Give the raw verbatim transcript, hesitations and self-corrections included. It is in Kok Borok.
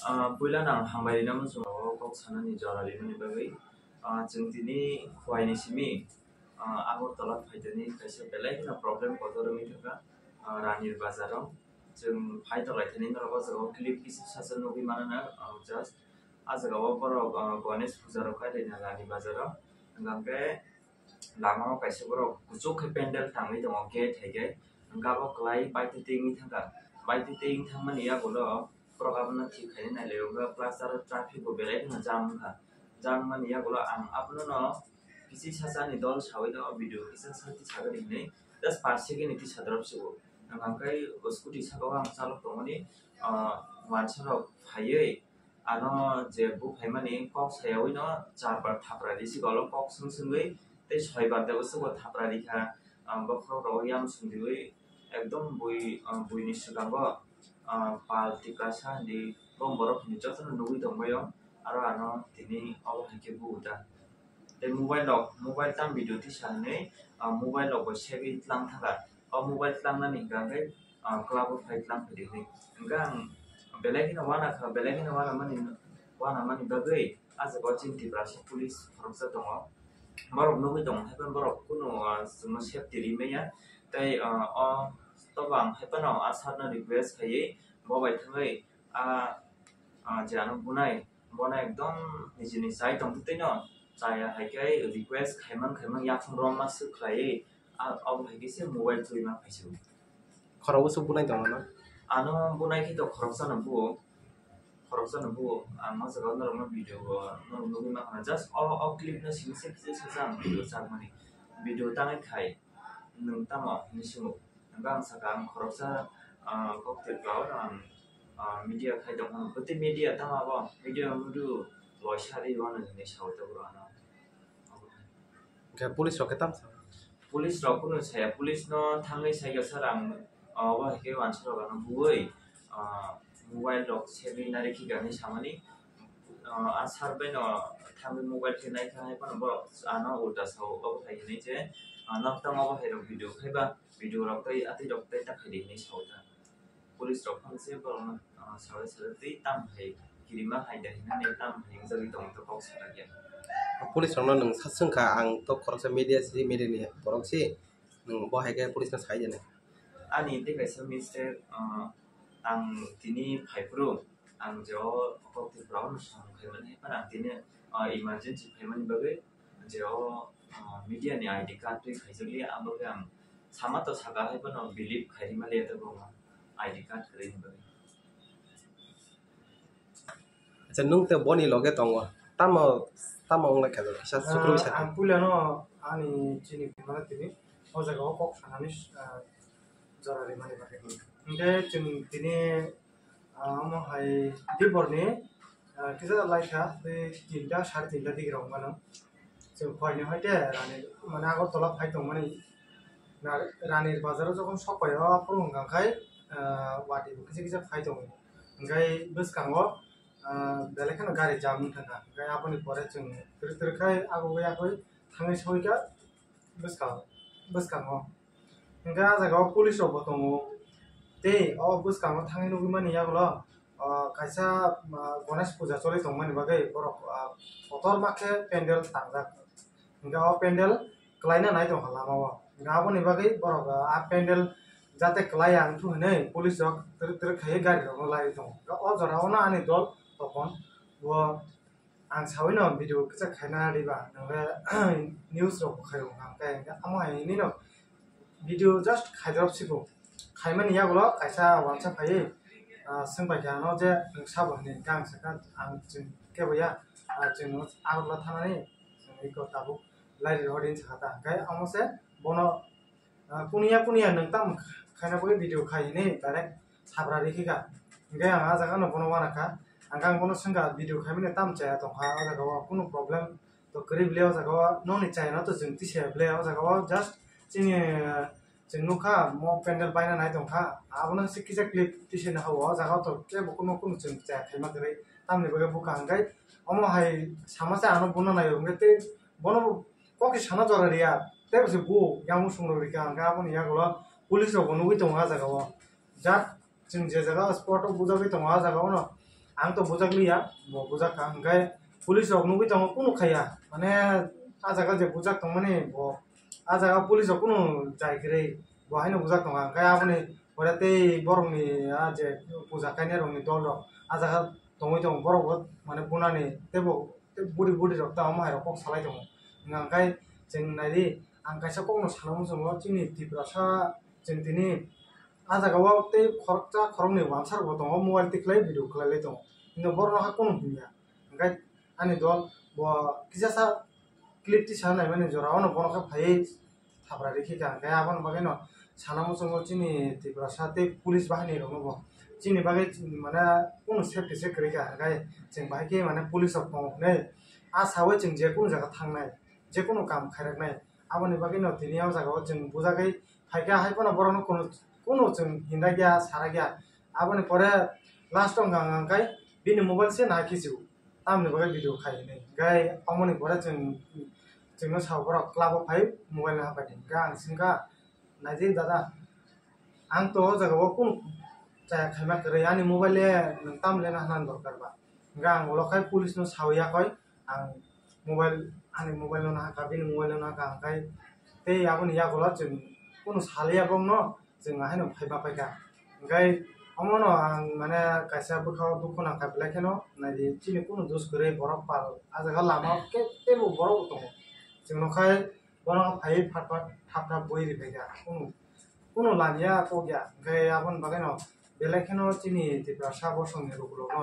Ah, puila no ang hambai rina muchungo o kok sanani jora rimani bagwi. Ah, chwng tini Khowai ni simi, ah, Agartala phaitani kaisa belai kheno problem kotor wngwi thangkha, ah, Ranir Bazar o. Chwng phai tonglaithani norok o jaga o clip kisa sacha nugwi mano na, ah, just ah jaga o borok, ah, Ganesh puja rok kailaina Rani Bazar o. Hwnkhe lama o kaisa borok kuchuk khe pendel tangwi tongo gate hai khe, hwnkhe abo kwlai bike twi twi wngwi thangkha. Bike twi twi wngwi thangmani yagulo borok abono thik khaina nailai o, hwnkhe plus aro traffic bo belai kheno jam wngkha. Jam wngmani yagulo ang abono no kisi sacha ni dol sawi tongo, video kisa sa twi sagari hinwi just paanch second ni tisa drop se o. Hwnkhe scooty saka o ang chalok tongmani, ah, uansarok phaiwi ano je buphaimani kok sayawi no charbar thapra risi golok kok swng swngwi tei soibar de bwswk bo thapra rikha, ah, bokhorok rogo yam swndiwi ekdom bui, ah, buini swkango, ah, pal tiprasa hinwi bom borok hinwi jotono nugwi tongbaio. Aro ano tini obo hai khe bugo ta. Tei mobile rok, mobile tang video tisa hinwi, ah, mobile rok bo segwi tlang thangkha. O mobile tlangnani hwnkha khe, ah, club o phai tlang phai di hinwi. Hwnkhe ang belai kheno uanakha, belai kheno uanamani, uanamani bagwi ah jaga o chini Tiprasa police khoroksa tongo. Borok nugwi tongo, haiphano borok kunu, ah, chwngno safety ri manya. Tei, ah, o tobo ang haiphano ah sir no request khaiwi bo bai thangwi ah, ah, je ano bunai, bono ekdom nijini chai tongtwtwi no chaya hai khe request khaimang khaimang yaphang romma swk khlaiwi, ah, obo hai khe se mobile twiwi ma phaisio. Khorok bwswk bunai tongo no? Ano bunai khe to khoroksa no buo, khoroksa no buo. Ang o jaga o norokno video o norok nugwi mankha, just o, o clip no simi se kisa sacha ang video chakmani. Video tangwi khai nwng tamo hinwi swngo. Hwnkhe ang sakha, ang khoroksa, ah, kok Tripura o ang, ah, media khai tongkha, bwtwi media tamo abo, media mudu loisa ri wano hinwi sawi tongo ano. Hwnkhe police rok khe tamo sa? Police rok kunu saya, police no thangwi saikha sir ang, ah, obo hai khe uansarok ano buwi, ah, mobile rok segwi narikhi gani samani, ah, ah sir bai no thangwi mobile khe naikha hai phano borok ano ulta sao, obo hai hinwi je, ah, nokthang obo hai rok video khaiba. Video rok tei atwi rok tei ta khaidi hinwi sao ta. Police rok phano se borokno, ah, sawi sawi tei tam hai kirima hai da hinani tam hai wngjagwi tong to kok sajakya. Police rokno nwng sa swngkha, ang to khoroksa media si, media ni borok si, nwng bo hai khe police no sai de nai. Ani tei kaisa mistake, ah, ang tini phaiphuru ang je o kok Tripura o samung khaimani hai phano ang tini, ah, emergency phaimani bagwi je o, ah, media ni I D card twi khaijakliya, ang bagwi ang sama to saka hai phano believe khairima liya tabuk I D card kwrwini bagwi. Acha, nwng tei boni loge tongo, tamo, tamo wngla khe kisa sukru bisa. Ah, ang puilano ani chini phimano tini o jaga o kok sanani, ah, jora rimani bagwi. Hwnkhe chwng tini, ah, omo hai diporni, ah, kisa laikha tei tinta, sare tinta digi rok mano. Chwng phaini hoi khe Rani, mane Agartala phai tongmani. Na, Ranir Bazar o jokhon sok pai o, aphuru hwnkha khai, ah, watwi bo kisa kisa phai tongo. Hwnkhe bwskango, ah, belai kheno gari jam wng thangkha. Hwnkhe aboni pore chwng twrwk twrwk khai agugwi agwi thangwi soi kha bwskang, bwskango. Hwnkhe ah jaga o police rok bo tongo. Tei o bwskango thangwi nugwi mani yagulo, ah, kaisa, ah, Ganesh puja choli tongmani bagwi borok, ah, kotorma khe pendel tangjak. Hwnkhe o pendel kwlaina nai tongkha lama o. Hwnkhe aboni bagwi borok, ah, a pendel jate kwlaiya wngthu hinwi police rok twrwk twrwk khaiwi gari rokno laiwi tongo. Hwnkhe o jora o no ani dol tokon bo ang sawi no video kisa khaina riba, hwnkhe news rok bo khai rwkha, hwnkhe amo hai hinwi no video just khaidrop siko. Khaimani yagulo kaisa uansa phaiwi, ah, swngpaikha ano je nwng sabo hinwi, hwnkhe ang sakha ang chwng kebo ya, ah, chwng Agartala thanani chwng eko tabuk lairi rw din sakha ta, hwnkhe amo se bono, ah, kuniya kuniya nwng tamo khaina bagwi video khai hinwi direct sabra rikhi kha. Hwnkhe ang ah jaga no bono uanakha, hwnkhe ang bono swngkha video khaimani tamo chaya tongkha, o jaga o kunu problem to kwrwi bwle o jaga o, nokni chayano to chwng tisa bwle o jaga o, just chini, ah, chwng nukha mo pendel baina nai tongkha, abono se kisa clip tisaina ha o jaga o to kebo kunu kunu chwng chaya khaima kwrwi, tamni bagwi bwkha hwnkhe omo hai sama se ano bono naio hwnkhe tei bono kok se sana jora riya, tei bo se bo yang musung rok rikha hwnkhe aboni yagulo police rok bo nugwi tongo ah jaga o, jat chwng je jaga o spot o bujagwi tongo ah jaga o no Ang to bujak liya, bo bujak kha, hwnkhe police rok nugwi tongo, kunu khaiya, mane a jaga je bujak tongmani bo, a jaga police rok kunu jai kwrwi, bo haino bujak tongo, hwnkhe aboni pore tei borokni a je puja kainai rokni dol rok a jaga tongwi tongo, borok bo mane bunani teibo buri buri rok ta omo hai rok kok salai tongo, hwnkhe chwng naidi ang kaisa kokno sana muchungo chini Tiprasa chwng tini a jaga o tei khoroksa khoroknwi uansuk bo tongo, mobile tikhlai video khlailai tongo, hwnkhe borok no ha kunu hwnya. Hwnkhe ani dol bo kisa sa clip tisa naimani jora o no bono khe phaiwi thapra rikhi kha, hwnkhe aboni bagwi no sana muchungo chini Tiprasa tei police bahini rok no bo chini bagwi mane kunu safety se kwrwi kha, hwnkhe chwng bahai khe mane police rok tongo hwnwi a sawi chwng je kunu jaga thangnai, je kunu kam khairaknai, aboni bagwi no tini o jaga o chwng bujagwi phaikha, hai phano borokno kunu, kunu chwng hinjakya, sarakya. Aboni pore last o hwnkha hwnkha khe bini mobile se nahai khichu, tamoni bagwi video khai hinwi. Hwnkhe omoni pore chwng, chwngno sao borok club o phai mobile no hapai di. Hwnkhe ang swngkha, "Naidi dada, ang to o jaga o kunu chaya khaima kwrwi, ani mobile le nwng tamoni le nahana dorkar ba?" Hwnkhe ang ulo khai police no sao yakoi, ang mobile, ani mobile no nahakha, bini mobile no nahakha, hwnkhe tei aboni yagulo chwng kunu saliya bokno, chwng haino phaiba paikha. Hwnkhe omono ang mane kaisa bwkhao dukhu nangkha, belai kheno naidi chini kunu dos kwrwi borok pal, a jaga lama o ke-, teibo borok bo tongo, chwng nokhai bono phaiwi phat phat thap thap bui ri phaikha, kunu, kunu lamya kok ya, hwnkhe aboni bagwino belai kheno chini Tiprasa bosongni lukurokno